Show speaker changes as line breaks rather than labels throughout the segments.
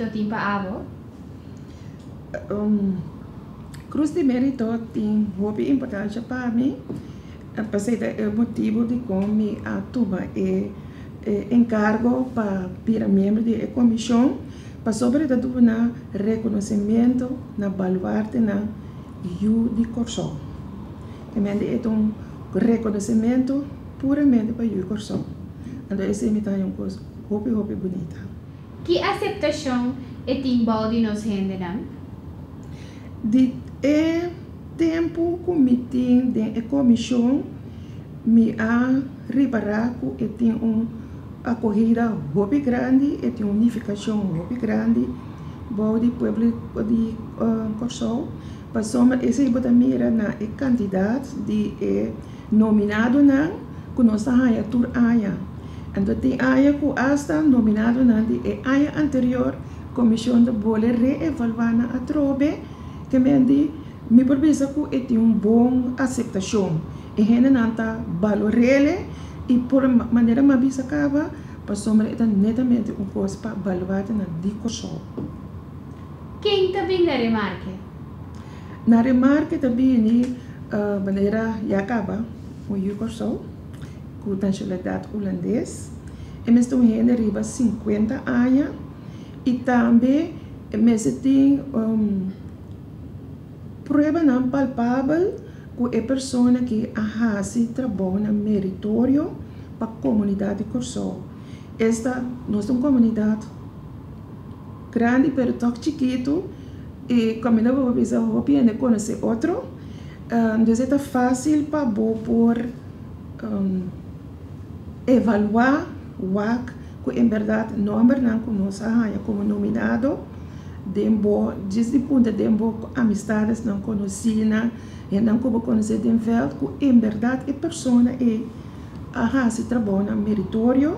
Mérito tin pa abo?
Krus di Mérito tin hopi importansha pa mi, pasei ta e motibu dikon mi a tuma e enkargo pa bira miembro di e komishon, pasobra e ta duna rekonosementu na baluartenan yu di Kòrsou. Temente e ta un rekonosementu puramente pa yu di Kòrsou. Anto esei mi ta haña un kos hopi hopi bunita.
Ki aseptashon e tin bou di nos hendenan?
Di e tempu ku mi tin den e komishon, mi a ripará ku e tin un akohida hopi grandi, e tin un nifikashon hopi grandi bou di pueblo di Kòrsou, pasobra esei bo ta mira na e kantidat di e nominadonan ku nos ta haña tur aña. Anto tin aña ku asta nominadonan di e aña anterior komishon ta bole reevaluá nan atrobe, ke men di mi por bisa ku e tin un bon aseptashon. E hendenan ta balor'ele i por manera mi a bisa kaba pasobra e ta netamente un kos pa baluartenan di Kòrsou.
Ken ta bin na remarke?
Na remarke ta bini manera ya kaba un yu Kòrsou. Ku nashonalidat hulandes. E mester un hende riba sinkuenta aña i tambe e mester tin pruebanan palpabel ku e persona ki a hasi trabounan meritorio pa komunidat di Kòrsou. Esta, nos ta un komunidat grandi pero tòg chikitu i kaminda bo por bisa hopi hende konosé otro, dus e ta fásil pa bo por. Evaluá wak ku en bèrdat nòmbernan ku nos a haña komo nominado den bo djis di punta den bo amistadesnan, konosínan, hendenan ku bo konosé den vèlt ku en bèrdat e persona ei a hasi trabounan meritorio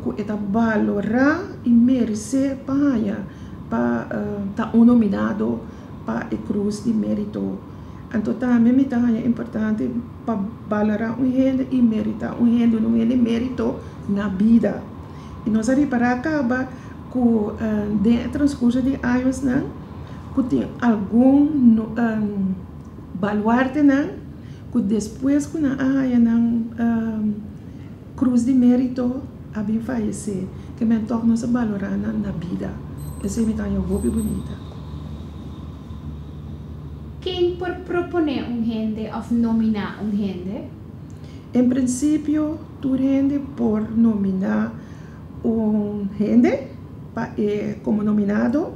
ku e ta balorá i meresé pa haña pa ta un nominado pa e Krus di Mérito. Anto tambe mi ta haña importante pa balorá un hende i meritá un hende, duna un hende mérito na bida. I nos a ripará kaba ku den e transkurso di añosnan ku tin algun baluartenan ku despues ku nan a haña nan krus di mérito a bin fayesé. Ke men tòg nos a balorá nan na bida. Esei mi ta haña hopi bunita.
Ken por proponé un hende òf nominá un hende?
En prinsipio tur hende por nominá un hende pa e komo nominado.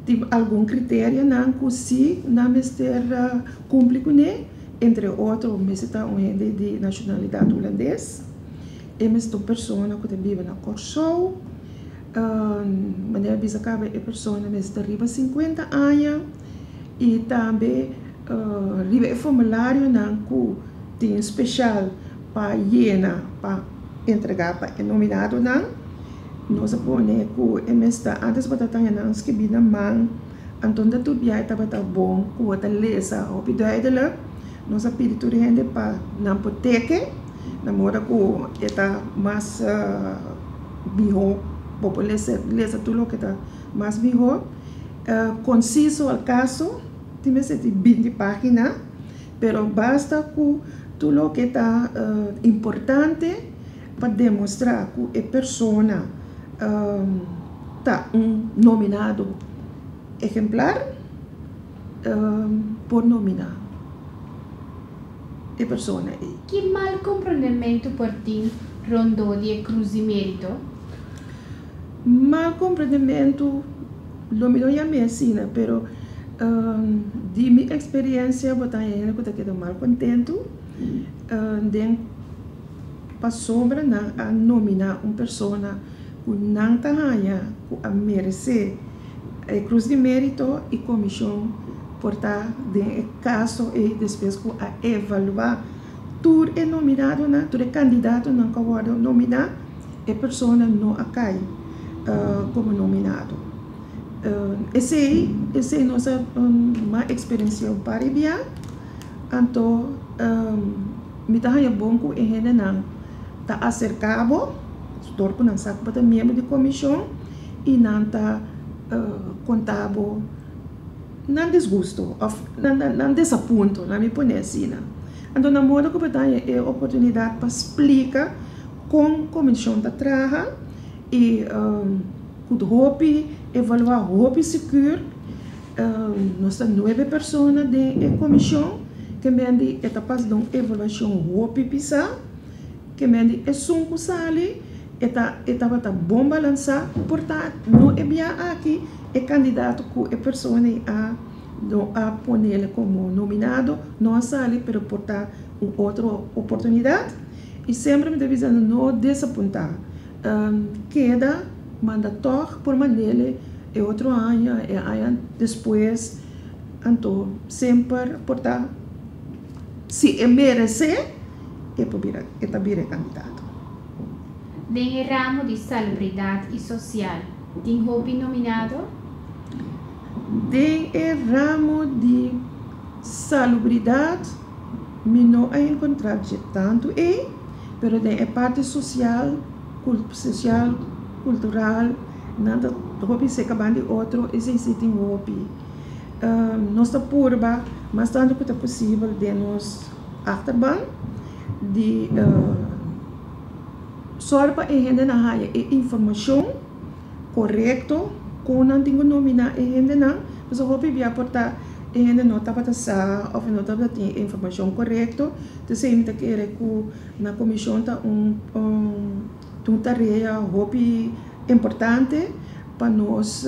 Tin algun kriterianan ku si nan mester kumpli kuné, entre otro mester ta un hende di nashonalidat hulandes, e mester ta un persona ku ta biba na Kòrsou, Manera bisa kaba e persona mester ta riba sinkuenta aña i tambe riba e formularionan ku tin speshal pa yena pa entregá pa e nominadonan nos a pone ku e mester antes bo ta taña nan skibí na man anto ta tur bia e tabata bon ku bo ta lesa hopi duidelik nos a pidi tur hende pa nan por teke na moda ku e ta mas. Mihó bo por lesa lesa tur loke ta mas mihó. Konsiso al kaso tin mester di binti página, pero basta ku tur loke ta importante pa demostrá ku e persona ta un nominado ehemplar por nominá e persona ei.
Ki mal komprondementu por tin rondó di e Krus di Mérito?
Mal komprondementu lo mi no yam'é asina, pero di mi eksperensia bo ta haña hende ku ta keda mal kontentu den pasobra nan a nominá un persona ku nan ta haña ku a meresé e Krus di Mérito i komishon por ta den e kaso ei despues ku a evaluá tur e nominadonan, tur e kandidatonan ku a wòrdu nominá, e persona no a kai komo nominado. Esei, esei nos a mas eksperensiá un par di bia, anto mi ta haña bon ku e hendenan ta aserká bo, dor ku nan sa ku bo ta miembro di komishon. i nan ta konta bo nan disgusto òf nan desapunto, laat mi pone asina. Anto na moda ku bo ta haña e oportunidat pa splika kon komishon ta traha i ku hopi evaluá hopi sigur. Nos ta nuebe persona den e komishon ke men di e ta pas den un evaluashon hopi pisá. Ke men di esun ku sali e ta e tabata bon balansá por ta no e bia aki e kandidato ku e persona ei a no a ponele komo nominado no a sali pero por ta un otro oportunidat i semper mi ta bisa no desapuntá keda manda tòg por mandele e otro aña e aña despues anto semper por ta si e meresé. E por bira, e ta bira e kandidato.
Den e ramo di salubridat i sosial tin hopi nominado?
Den e ramo di salubridat mi no a enkontrá dje tantu ei, pero den e parti sosial, sosial, kultural, nan ta hopi seka ban di otro, esei si tin hopi. Nos ta purba mas tantu ku ta posibel den nos. Achterban di sòru pa e hendenan haña e informashon korekto kon nan tin ku nominá e hendenan, pasobra hopi bia por ta e hende no tabata sa òf e no tabata tin e informashon korekto. Entonces mi ta kere ku na komishon ta un un tarea hopi importante pa nos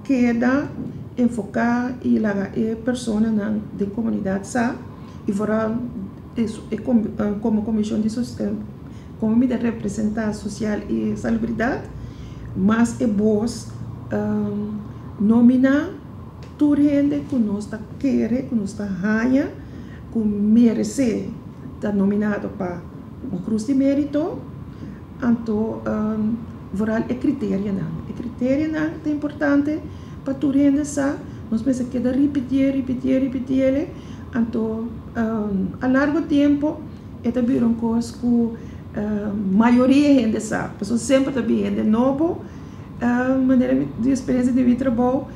keda enfoká i laga e personanan den komunidat sa. I foral e komo komishon di komo mi ta representá sosial i salubridat, mas e bos nominá tur hende ku nos ta kere, ku nos ta haña ku meresé ta nominado pa un krus di mérito, anto foral e kriterianan. E kriterianan ta importante pa tur hende sa, nos mester keda ripitié, ripitié, ripitié. Anto a largo tempo e ta bira un kos ku mayoria hende sa, pasobra semper ta bin hende nobo, manera di eksperensia di mi trabou,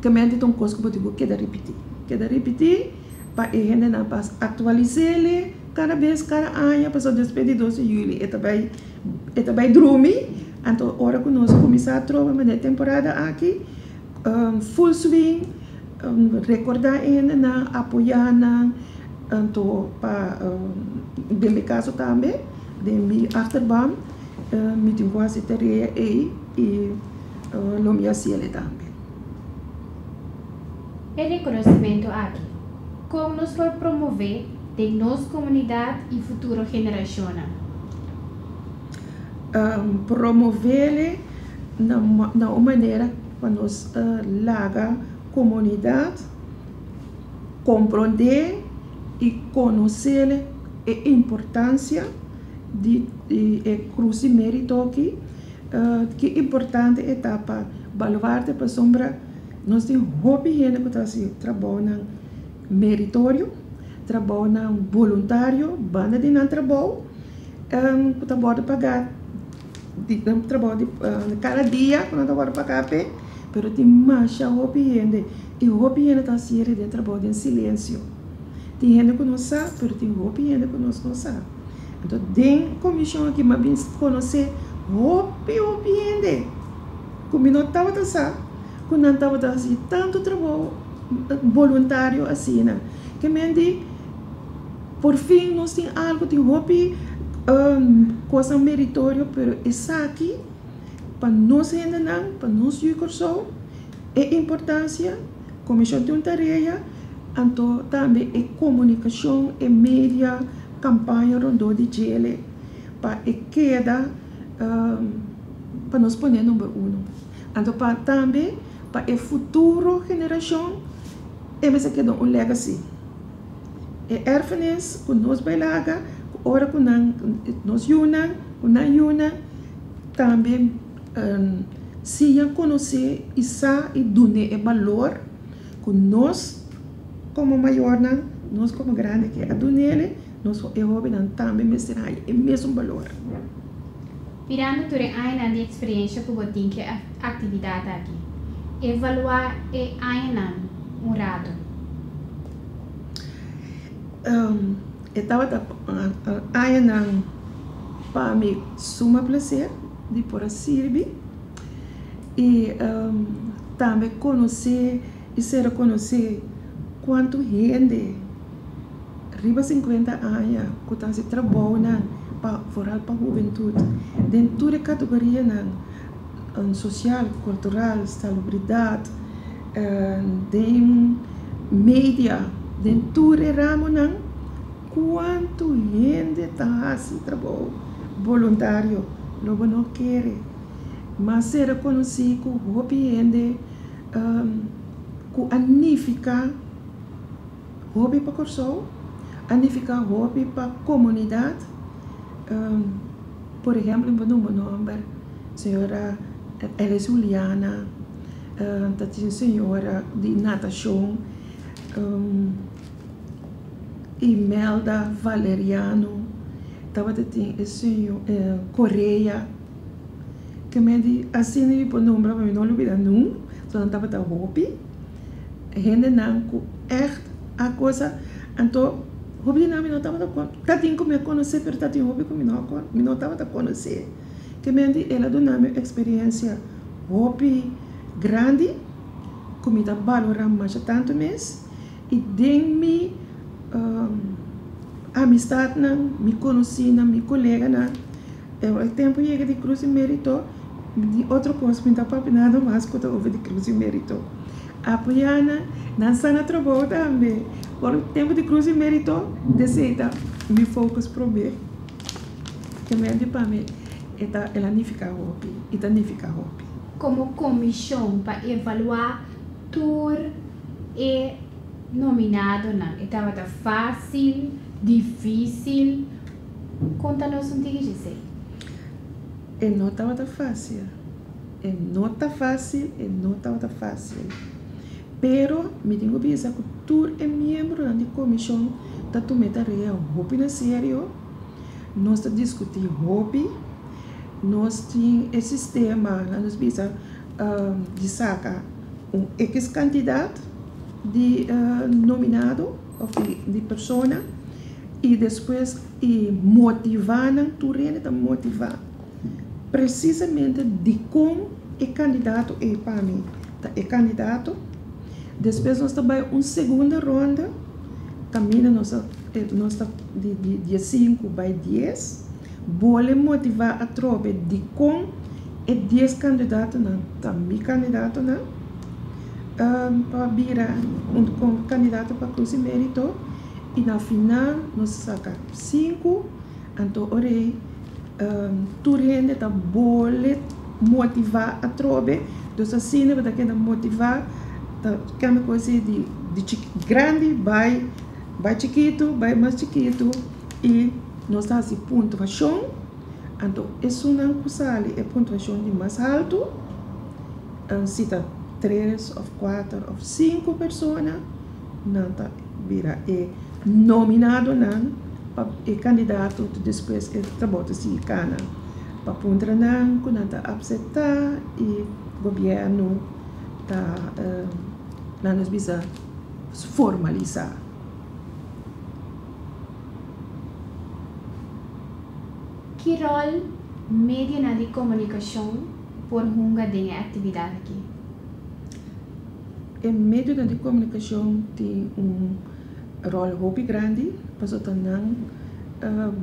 kemente ta un kos ku bo tin ku keda ripití, keda ripití pa e hendenan pas aktualis'é kada bes, kada aña, pasobra despues di dos di yuli e ta bai e ta bai drumi, anto ora ku nos kuminsá atrobe manera e temporada aki full swing. Rekordá e hendenan, apoyá nan, anto pa den mi kaso tambe, den mi achterban, mi tin ku hasi tarea ei i lo mi hasiel tambe.
E rekonosimentu aki, kon nos por promové den nos komunidat i futuro generashonnan?
Promovele na un manera. Pa nos laga komunidat komprondé i konosé e importansia di e Krus di Mérito aki, ki importante e ta pa baluarte pasobra nos tin hopi hende ku ta hasi trabounan meritorio, trabounan boluntario banda di nan trabou ku ta wòrdu pagá. Di nan trabou di kada dia ku nan ta wòrdu paga p'e, pero tin masha hopi hende i hopi hende ta hasi den trabou den silensio. Tin hende ku nos sa, pero tin hopi hende ku nos no sa. Anto den komishon aki mi a bin konosé hopi hopi hende ku mi no tabata sa ku nan tabata hasi tantu trabou boluntario asina. Ke men di. Por fin nos tin algo, tin hopi cosnan meritorio, pero esaki pa nos hendenan, pa nos yu Corsou, e importancia, Comision tin un tarea, anto tambe e comunicacion, e media, campaña rondó di djele, pa e keda pa nos pone number uno. Anto pa tambe pa e futuro generacion e mester keda un legacy. E erfenis ku nos bai laga, ku ora ku nan, nos yunan, ku nan yunan tambe siña konosé i sa i dun'é e balor ku nos komo mayornan, nos komo grandi ke a dun'é, nos e hóbennan tambe mester haña e mesun balor.
Mirando tur e añanan di eksperensia ku bo tin ku e aktividat aki, evaluá e añanan un ratu.
E tabata añanan pa mi suma plaser di por a sirbi i tambe konosé i ser konosé kuantu hende riba 50 aña ku ta hasi trabounan pa foral pa hubentut den tur e kategorianan sosial, kultural, salubridat, den media, den tur e ramonan kuantu hende ta hasi trabou boluntario lo bo no kere. Mas ser konosí ku hopi hende ku a nifiká hopi pa Kòrsou, a nifiká hopi pa komunidat. Por ehèmpel, mi por numa nòmber, señora Elis Juliana, ta tin señora di natashon, Imelda Valeriano, tabata tin e señor Correa, ke men di asina mi por nombra pa mi no lubida nun, so nan tabata hopi hendenan ku ègt a gosa. Anto hopi di nan mi no tabata ta tin ku mi a konosé pero ta tin hopi ku mi no a mi no tabata konosé. Ke men di el a duna mi un eksperensia hopi grandi ku mi ta balorá masha tantu mes i den mi amistatnan, mi konosínan, mi koleganan e tempu yega di Cruz di Merito di otro kos mi ta papia nada mas ku ta over di Cruz di Merito. Apoyá nan, nan sa na trabou tambe. Ora tempu di Cruz di Merito desei ta mi focus promé. Ke men di pa mi e ta el a nifiká hopi i ta nifiká hopi.
Komo komishon pa evaluá tur e nominadonan e tabata fásil, difísil? Konta nos un tiki djesei.
E no tabata fásil. E no ta fásil, e no tabata fásil. Pero mi tin ku bisa ku tur e miembronan di komishon ta tuma e tarea hopi na serio. Nos ta diskutí hopi. Nos tin e sistema, laga nos bisa, di saka un ekis kantidat di nominado òf di persona i despues i motivá nan, tur hende ta motivá presisamente dikon e kandidato ei pa mi ta e kandidato. Despues nos ta bai un segunda ronda kaminda nos ta nos ta di di diesinku bai dies bole motivá atrobe dikon e dies kandidatonan ta mi kandidatonan pa bira un kandidato pa Cruz di Merito i na final nos ta saka sinku anto ora ei tur hende ta bole motivá atrobe dus asina bo ta keda motivá ta kende kos di di grandi bai bai chikitu bai mas chikitu i nos ta hasi puntuashon anto esunnan ku sali e puntuashon di mas haltu si ta tres òf kuater òf sinku persona nan ta bira e nominadonan pa e kandidato despues e trabou ta sigui kana pa puntra nan ku nan ta apseptá i gobièrnu ta laga nos bisa formalisá.
Ki ròl medionan di komunikashon por hunga den e aktividat aki?
E medionan di komunikashon tin un ròl hopi grandi pasobra ta nan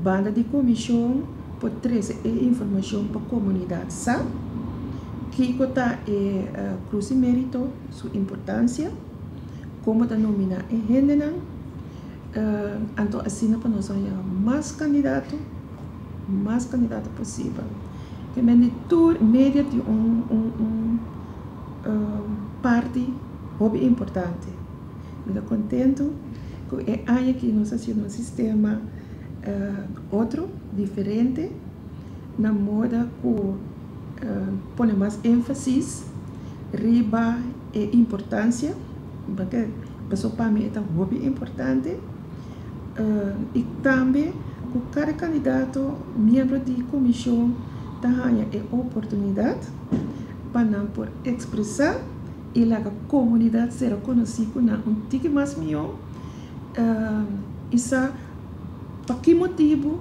banda di komishon por trese e informashon pa komunidat sa kiko ta e Cruz di Merito, su importansia, komo ta nominá e hendenan, anto asina pa nos haña mas kandidato, mas kandidato posibel. Te men di tur media tin un un parti hopi importante. Mi ta kontentu ku e aña aki nos a hasiendo un sistema otro, diferente, na moda ku pone mas énfasis riba e importansia, pasobra pasobra pa mi e ta hopi importante, i tambe ku kada kandidato miembro di komishon ta. ta haña e oportunidat pa nan por ekspresá i laga komunidat sera konosí ku nan un tiki mas mihó i sa pa ki motibu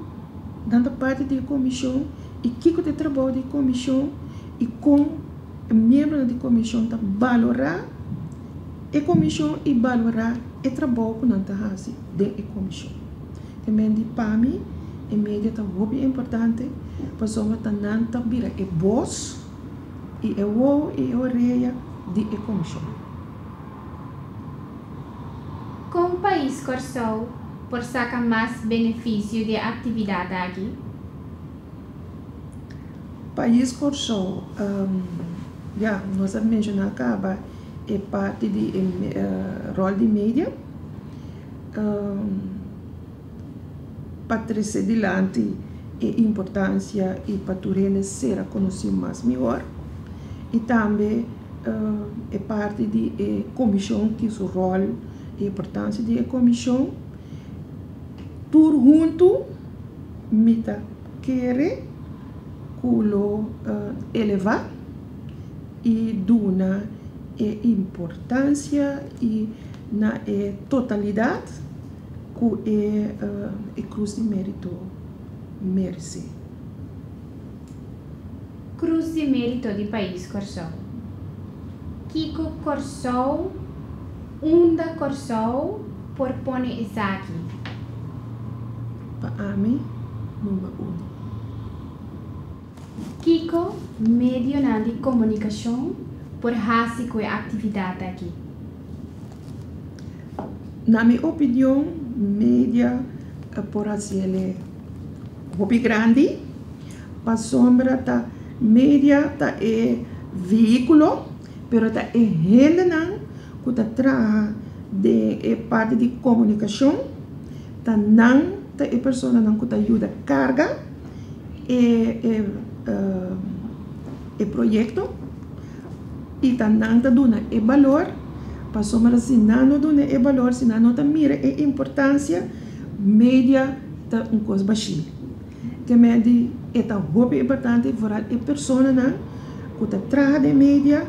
nan ta parti di e komishon i kiko ta e trabou di e komishon i kon e miembronan di komishon ta balorá e komishon i balorá e trabou ku nan ta hasi den e komishon. Te men di pa mi e media ta hopi importante pasobra ta nan ta bira e bos i e wowo i e orea di e komishon.
Kon pais Kòrsou por saka mas benefisio di e aktividat aki?
Pais Kòrsou, ya nos a menshoná kaba e parti di e ròl di media pa trese dilanti e importansia i pa tur hende sera konosí mas mihor i tambe e parti di e komishon tin su ròl e importansia di e komishon tur huntu mi ta kere ku lo elevá i duna e importansia i na e totalidat ku e e Krus di Mérito meresé.
Krus di Mérito di Pais Kòrsou. Kiko Kòrsou, unda Kòrsou por pone esaki?
Pa ami, number uno.
Kiko medionan di komunikashon por hasi ku e aktividat aki?
Na mi opinion, media por hasiel hopi grandi, pasobra ta media ta e vehíkulo, pero ta e hendenan ku ta traha den e parti di komunikashon, ta nan ta e personanan ku ta yuda karga e e proyekto i ta nan ta duna e balor, pasobra si nan no duna e balor, si nan no ta mira e importansia, media ta un kos bashí. Te men di e ta hopi importante foral e personanan ku ta traha den media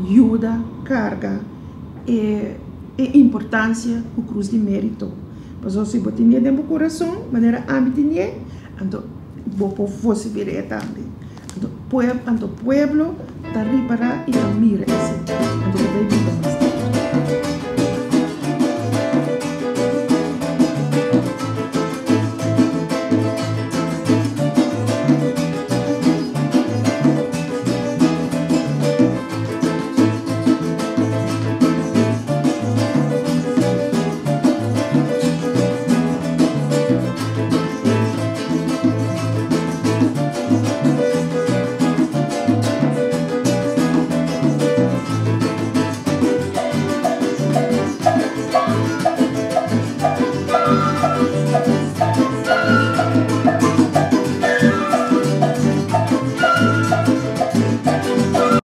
yuda karga e e importansia ku Krus di Merito. Pasobra si bo tinié den bo kurason manera ami tinié, anto bo por vosibir'é tambe. Anto pueb anto pueblo ta ripará i ta mira esei. Anto ta bai biba mas tantu.